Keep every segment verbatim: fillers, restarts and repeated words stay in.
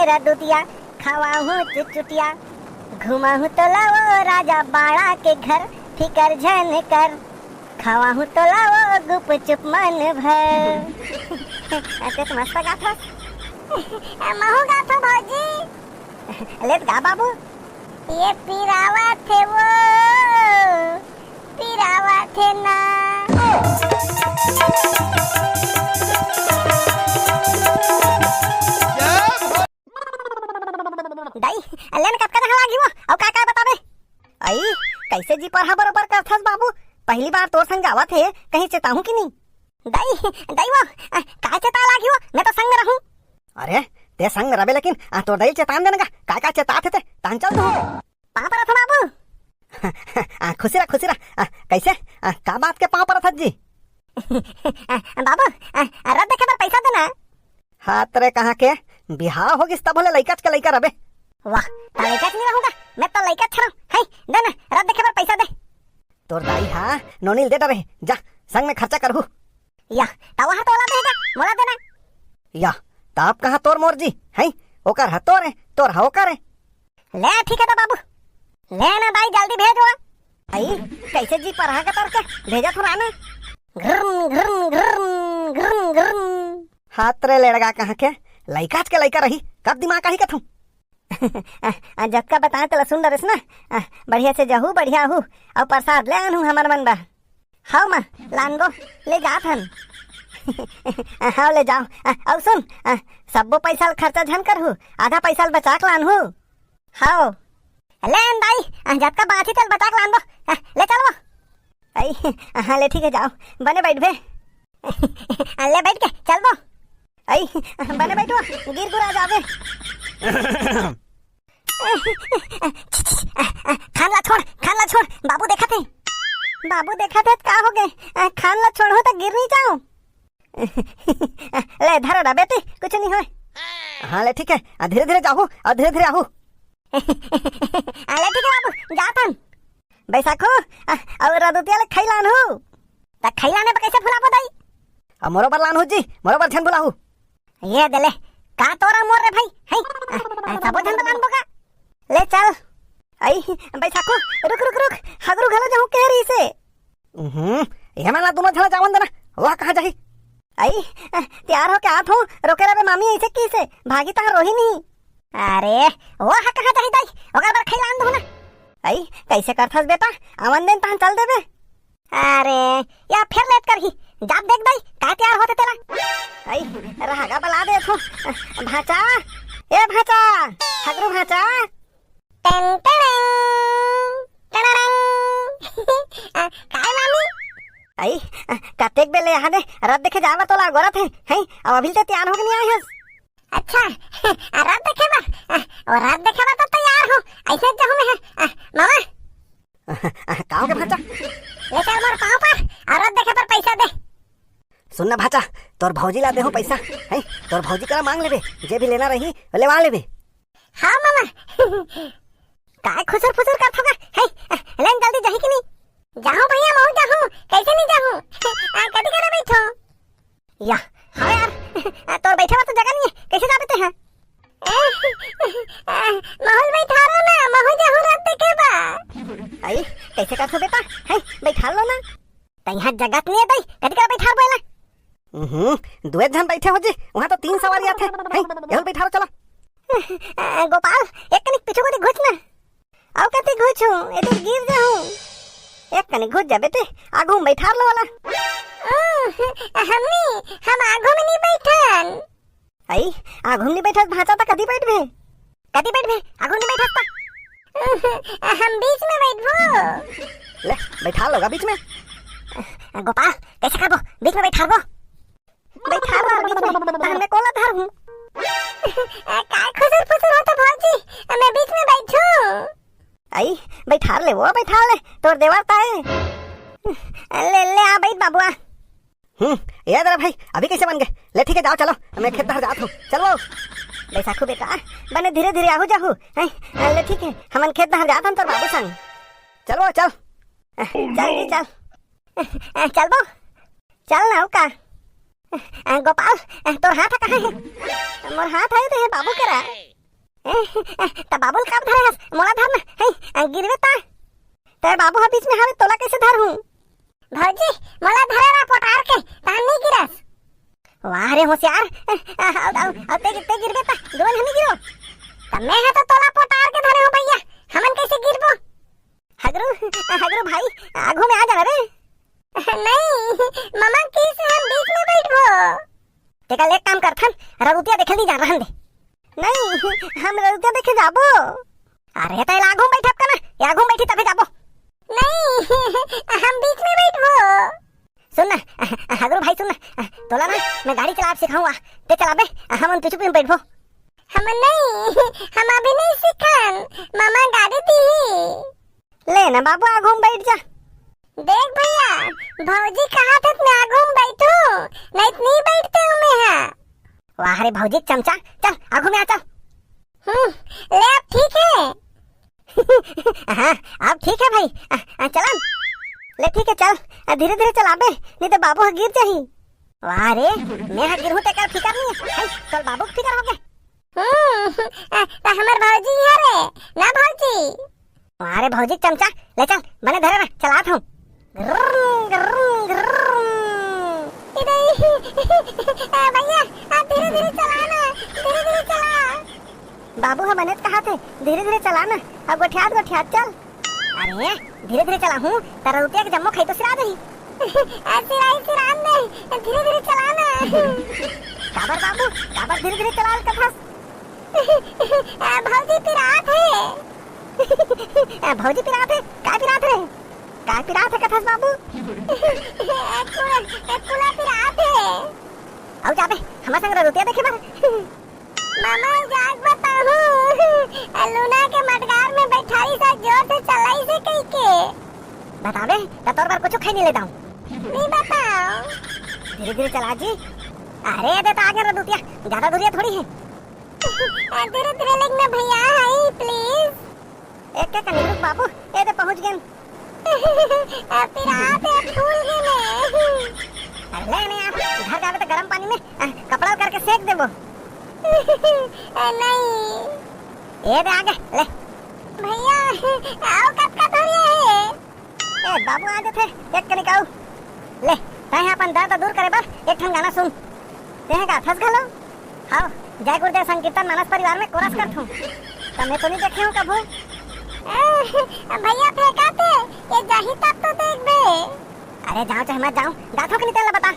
रदुतिया, खवाहूँ चुचुटिया, घुमाहूँ तोला वो राजा बाड़ा के घर, फिकर झन कर, खवाहूँ तोला वो गुपचुप मन भर। अते तो मस्त गाथस। महू गाथो भौजी। लेत गा बाबू। ये पिरावत हे वो, पिरावत हे ना। दाई, ले न कतका जहाँ लागी वो, अउ का का बताबे? अई, कइसे जी परहा बरोबर करथस बाबू? पहली बार तोर संग जावत हे, कहीं चेताहूँ कि नहीं? दाई, दाई वो, अ, का चेता लागी वो, मैं तो संग में रहूँ। अरे, ते संग में रबे लेकिन, आ, तोर दाई चेतान देना का, का का चेतात हे ते, तान चल तू। पाँव परत हो बाबू। आ, खुशी रह, खुशी रह। आ, कइसे? आ, का बात के पाँव परत हस जी? आ, बाबू, आ, रथ देखे बर पैसा देना। हात रे कहाँ के? बिहाव हो गिस तब ले लइकाच के लइका रबे। वाह, त लइकाच नहीं रहूँगा, मैं तो लइकाच रहूँ। है, दे ना, रथ देखे बर पैसा दे। तोर दाई हा नोनी ल दे डरे, जा, संग में खर्चा करहू। या, त वहाँ तोला देगा, मोला देना। या, त अब कहाँ तोर मोर जी, है? ओकर ह तोर है, तोर ह ओकर है। ले, ठीक है तो बाबू। ले ना दाई, जल्दी भेज वो। आई, कइसे जी परहा का तरके भेजत हो ना। घ्रन, घ्रन, घ्रन, घ्रन, घ्रन। हात रे लेड़गा कहाँ के, लइकाच के लइका रही, कब दिमाग आही कथूँ। आ, आ, जतका बताए तेला सुन डरेस ना। आ, बढ़िया से जहू, बढ़िया आहू, अउ प्रसाद ले आनहू हमर मन बर। हव माँ, लानबो, ले जात हन। हव, ले जाव। आ, अउ सुन, आ, सब्बो पइसा ल खर्चा झन करहू, आधा पइसा ल बचा के लानहू। हव। ले आन दाई, आ, जतका बाँचही तेल बचा के लानबो। आ, ले चल वो। अई, हाँ, ले ठीक है, जाव। बने बइठबे। आ, ले बइठ के, चल वो। अई, बने बइठ वो, गिर गुरा जाबे। खान ला छोड़, खान ला छोड़, बाबू देखत हे। बाबू देखत हे, का हो गे? आ, खान ला छोड़हू त गिर नहीं जाव। ले, धर ना बेटी, कुछ नहीं होय। हाँ, ले, ठीक है, आ, धीरे-धीरे जाहू, अउ धीरे-धीरे आहू। आ, ले, ठीक है बाबू, जात हन। बैसाखू, आ, अउ रदुतिया ले खई लानहू। त खई लाने बर कइसे भुलाबो दाई? आ, मोरो बर लानहू जी, मोरो बर झन भुलाहू। ये दे ले, का तोर अउ मोर रे भाई, है? आ, आ, सबो झन बर लानबो का? ले चल। अई, बैसाखू, रुक, रुक, रुक, हगरू घलो जाहूँ कहे रहिसे। उहुं, ये मन ला दूनों झन ला जावन देना, वह कहाँ जाही? अई, तैयार होके आत हूँ, रोके रहे मामी अइसे कहिसे, भागी तहाँ रोही नहीं। अरे, वह कहाँ जाही दाई, ओकर बर खई लान दो ना। अई, कइसे करथस बेटा, आवन देन तहाँ चल देबे। अरे, या फेर लेट करही, जात देख दाई, का तैयार होथे तेला। अई, रहागा बला देथों, भाँचा, ए भाँचा, हगरू भाँचा। टन टन, टन टन। आ, काय मामी? अई, आ, कतेक बेर ले यहाँ दे, रथ देखे जाए बर तोला अगोरत हे, हैं? अउ अभी ले तैयार होके नहीं आए हस। अच्छा, आ, रथ देखे बर? आ, ओ रथ देखे बर तो तैयार हूँ, अइसे जाहूँ मैं, आ, मामा। आ, का हो गे भाँचा? ले चल मोर पाँव पर, आ, रथ देखे बर पैसा दे। सुन ना भाँचा, तोर भौजी ला देहूँ पैसा, हैं? तोर भौजी करा मांग लेबे, जे भी लेना रही, वो लेवा लेबे। हाँ मामा। काय खुसुर फुसुर करथो गा? हे, लेन जल्दी जाही कि नहीं? जाहूँ भैया, महूँ जाहूँ। कइसे नहीं जाहूँ? आ, कति करा बैठो? या, हाँ यार, आ, तोर बैठे बर तो जगह नहीं है। कइसे जाबे तेहा? ए, आ, महूँ ल बैठारो ना, महूँ जाहूँ रथ देखे बर। अई, कइसे करथो बेटा? हे, बैठार लो ना। त यहाँ जगह नहीं है दाई, कति करा बैठारबो एला? हम्म, दुए झन बैठे हो जी, वहाँ तो तीन सवारी आथे। हैं, एहू ल बैठारो चला। आ, गोपाल, एक कनिक पीछू कोती घुच ना। अउ कति घुचहूँ, एदे गिर जाहूँ। एक कनिक घुच जाबे ते, आगू में बैठार लो वाला। ओ, हमनी, हम आगू में नहीं बैठन। अई, आगू में नहीं बैठस भाँचा त कती बैठबे? कती बैठबे? आगू में नहीं बैठस त? हम बीच में बैठबो। ले, बैठार लो गा बीच में। गोपाल, कइसे करबो? बीच में बैठारबो? बैठार लो बीच में, त हमने कोला धरहूँ। काय खुसुर फुसुर होथे भौजी? मैं बीच में बैठूँ? अई, बैठार ले वो, बैठार ले, तोर देवर ताय। ले, ले आ बैठ बाबू आ। हम्म, ए दरा भाई, अभी कइसे बन गे? ले ठीक है, जाव चलो, मैं खेत डहर जात हूँ। चल वो। बैसाखू बेटा, बने धीरे धीरे आहू जाहू। हैं, ले ठीक है, हमन खेत डहर जात हन तोर बाबू संग। चल वो, चल। चल जी, चल। चल वो। चल ना, का? गोपाल, तोर हाथ कहाँ है? मोर हाथ है तो है बाबू करा। ए, ए, त बाबू ल काबर धरे हस? मोला धर ना। हे, गिरबे त। ते बाबू ह बीच में हवे, तोला कैसे धरहूं? भौजी, मोला धरे रहा पोटार के, तहां नहीं गिरस। वाह रे होशियार। ए, ए, अउ, अउ, अउ ते, ते गिरबे त, दुवन हमी गिरो। त मैं ह तो तोला पोटार के धरे हूं भैया, हमन कैसे गिरबो? हगरू, हगरू भाई, आगू में आ जाना रे। नहीं, मामा किस हम बीच में बैठबो। तेकर ले एक काम करथन, रदुतिया देखे नहीं जा रहन दे। नहीं, हम रदुतिया देखे जाबो। अरे त आगू में बैठब का ना, आगू में बैठी तबे जाबो। नहीं, हम बीच में बैठबो। सुन ना, हगरू भाई सुन ना, तोला ना मैं गाड़ी चलाब सिखाऊं आ, ते चलाबे, हमन पीछू में बैठबो। हम नहीं, हम अभी नहीं सीखन, मामा गाड़ी दी। ले ना बाबू, आगू में बैठ जा। देख भैया, भौजी कहा था मैं आगू में बैठू, नहीं तो नहीं बैठते हूँ मैं यहाँ। वाह रे भौजी चमचा, चल आगू में आ चल। हम्म, ले अब ठीक है। हाँ, अब ठीक है भाई, आ, आ, चला। ले ठीक है चल, आ, धीरे धीरे चलाबे, नहीं तो बाबू ह गिर जाही। वाह रे, मैं ह गिरहूँ तेकर फिकर नहीं है, चल बाबू के फिकर हो गए। हम्म, आ, त हमर भौजी है रे, ना भौजी? अरे भौजी चमचा, ले चल, बने धरे रह, चलात हूँ। Groom, groom, groom. इधर ही। ए भैया, आप धीरे-धीरे चला ना, धीरे-धीरे चला। बाबू ह बने त कहा थे, धीरे-धीरे चला ना, अब गोठियात गोठियात चल। अरे, धीरे-धीरे चलाहूँ, त रदुतिया के जम्मो खई तो सिरा देही। ए, सिराई सिरान दे, धीरे-धीरे चला ना। काबर बाबू, काबर धीरे-धीरे चला कथस? ए, भौजी पिरात हे। ए, भौजी पिरात हे? काय पिरात रे? काय पिरात हे कथस बाबू? ए, कुल-, ए, कुला पिरात हे। अउ जाबे, हमर संग रदुतिया देखे बर। मामा, जाग बताहूँ। ए, लूना के मटगार में बैठारी सा जोर से चलाई से कही के। बताबे, त तोर बर कुछ खाई नहीं लेता हूँ। नहीं बताओ। धीरे धीरे चला जी। अरे, दे त आगे रदुतिया, ज्यादा दूरिया थोड़ी है। ए, धीरे धीरे लेग ना भैया, हाय, please। एक एक कनी रुक बाबू, ए दे पहुंच गेन। ए, पिरात हे, फूल गेन हे। अरे ले ने यार, घर जाबे त गरम पानी में, आ, कपड़ा करके सेक देबो। ए, नहीं। ए दे आगे, ले। भैया, अउ कतका दूरिया हे? ए, बाबू आ जथे, एक कनिक अउ। ले, तैं ह अपन दर्द दूर करे बर एक ठन गाना सुन। तें ह गाथस घलो? हव, जय गुरुदेव संकीर्तन मानस परिवार में कोरस करथूं। त मैं तो नहीं देखे हूँ कभू। ए, भैया फेंका थे, ये जाही तब तो देखबे। अरे जाओ चाहे मत जाओ, गाथो कि नहीं तेला बता।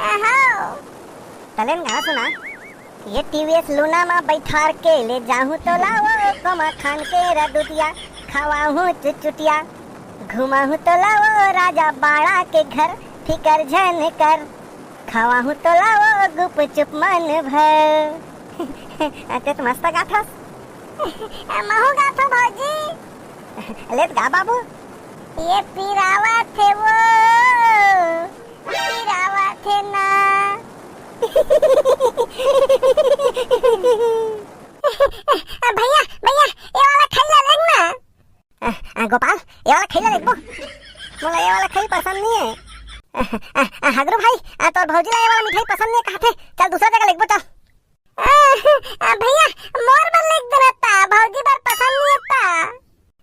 हव। तलेन गाना सुना। ये टीवीएस लूना मा बैठार के ले जाहूं तोला वो कोमा खान के रदुतिया, खवाहूं चुचुटिया, घुमाहूं तोला वो राजा बाड़ा के घर, फिकर झन कर, खवाहूं तोला वो गुपचुप मन भर। अते तो मस्त गाथस। महू गाथो भौजी। लेत गा बाबू। ये पिरावा थे वो, पिरावा थे ना। भैया, भैया, ये वाला खैला लेग ना। आ, आ, गोपाल, ये वाला खैला लेगबो। मोला ये वाला खैला पसंद नहीं है। आ, आ, आ, हगरू भाई, आ, तोर भौजी ला ये वाला मिठाई पसंद नहीं है कहा थे। चल दूसरा जगह लेगबो, चल। आ, आ, भैया, मोर बर लेग देना ता, भौजी बर पसंद नहीं है ता।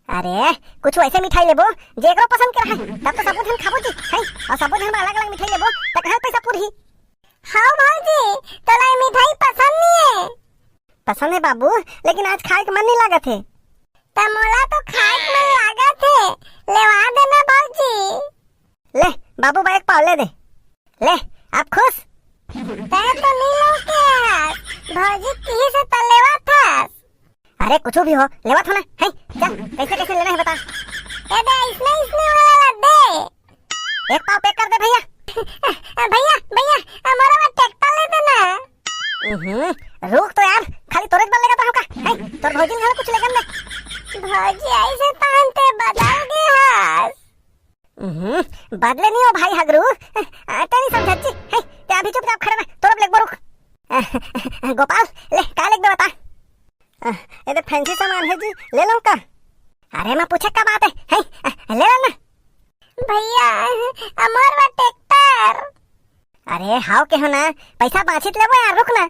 अरे, कुछ वैसे मिठाई लेबो, जेकरो पसंद के रहे, तब तो सबो झन खाबो जी, है? और सबो झन बर अलग-अलग मिठाई लेबो, त कहाँ पैसा पूरही? हाँ भौजी, तोला ये मिठाई पसंद नहीं है? पसंद है बाबू, लेकिन आज खाए के मन नहीं लागत है। त मोला तो खाए के मन लागत है, लेवा देना भौजी। ले, बाबू बा एक पाव ले दे। ले, आप खुश? तै तो नहीं लौके हस, भौजी किही से त लेवा थस। अरे कुछ भी हो, लेवा थो ना, है? चल, कैसे कैसे लेना है बता। ए दे, इसने, इसने वाला ला दे। एक पाव पैक कर दे भैया। भैया, भैया, हमारा वो ट्रैक्टर ले देना। हम्म, रुक तो यार, खाली तोरे बर लेगा तो हमका, है? तोर भौजी ने कुछ लेगन दे। भौजी ऐसे तान ते बदल गए हस। हम्म, बदले नहीं हो भाई हगरू। आ, ते नहीं समझत जी। है, ते अभी चुपचाप खड़े रह, तोर अब लेगबो रुक। गोपाल, ले, का लेगबे बता। आ, ये तो फैंसी सामान है जी, ले लो का? अरे मैं पूछे का बात है, है? आ, ले लो ना। भैया, अमर बा ट्रैक्टर। अरे हाव के हो ना, पैसा बांचित लेबो यार, रुक ना।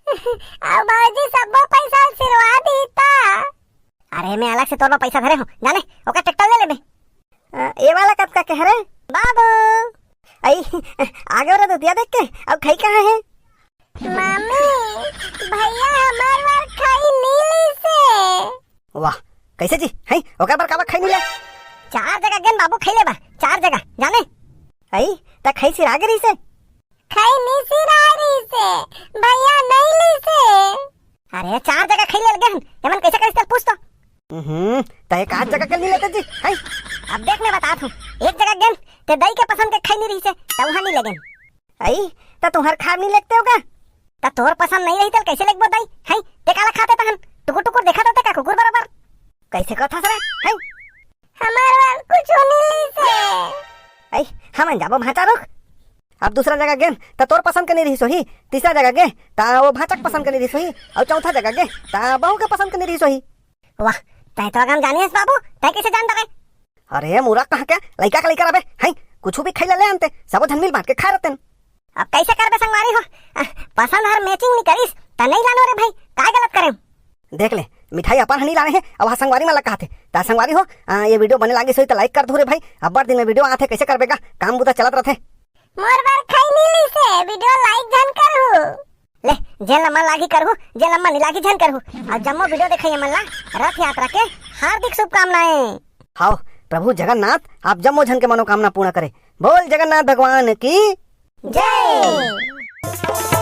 अब भौजी सबो पैसा मैं अलग से तोर बर पैसा धरे हूँ, जाने, ओकर ट्रैक्टर ले लेबे। अ, ये वाला कतका के हरे? बाबू। आई, आगे वाला दुतिया देख के, अब खई कहाँ है? मम्मी, भैया हमार बर खई नी लीसे। वाह, कैसे जी? हैं? ओकर बर काबर खई नी ले? चार जगह गेन बाबू खई लेबा, चार जगह, जाने? आई, त खई सिरा गे रहिसे? खई नी सिरा रहिसे, भैया नहीं लीसे। अरे, चार जगह खई ले गेन, एमन कैसे करिस तेल पूछ तो। हम्म, त एक आध जगह के नी लेते जी, हैं? अब देख मैं बतात हूँ, एक जगह गेन, ते दई के पसंद के खई नी रहिसे, त वहाँ नी ले गेन। आई, त तुहर खाब नी लेते होगा? त तोर पसंद नहीं रही तेल कैसे लेगबो दई? हैं? ते काला खाते तहन? टुकुर टुकुर देखा तो ते का कुकुर बराबर? कैसे कथा सरे? हैं? हमार बर कुछ नी लीसे। आई, हमन जाबो भांचा रुख। अब दूसरा जगह गेन, त तोर पसंद के नी रहिस होही। तीसरा जगह गे, त वो भांचा के पसंद के नी रहिस होही। और चौथा जगह गे, त बहू के पसंद के नी रहिस होही। वाह, तै तो अगम जाने हस बाबू, तै कैसे जान डरे? अरे मूरख कहाँ के, लइका के लइका रबे, हैं? कुछ भी खई ले आनते, सबो झन मिल बांट के खाए रहतेन। अब कैसे करबे संगवारी हो? आ, पसंद हर मैचिंग नी करिस, त नहीं लानो रे भाई, काय गलत करें? देख ले, मिठाई अपन ह नी लाने हे, अब हा संगवारी मन ला कहत हे। त संगवारी हो, आ, ये वीडियो बने लागिस होही त लाइक कर दो रे भाई। अब्बड़ दिन में वीडियो आथे, कैसे करबे गा? काम बुता चलत रथे। मोर बर खई नी लीसे, वीडियो लाइक झन करहू। ले, जेन ला मन लागी करहू, जेन ला मन नी लागी झन करहू। अउ जम्मो वीडियो देखइया मन ला रथ यात्रा के हार्दिक शुभकामनाएं। हाव, प्रभु जगन्नाथ आप जम्मो झन के मनोकामना पूर्ण करे। बोल जगन्नाथ भगवान की जय।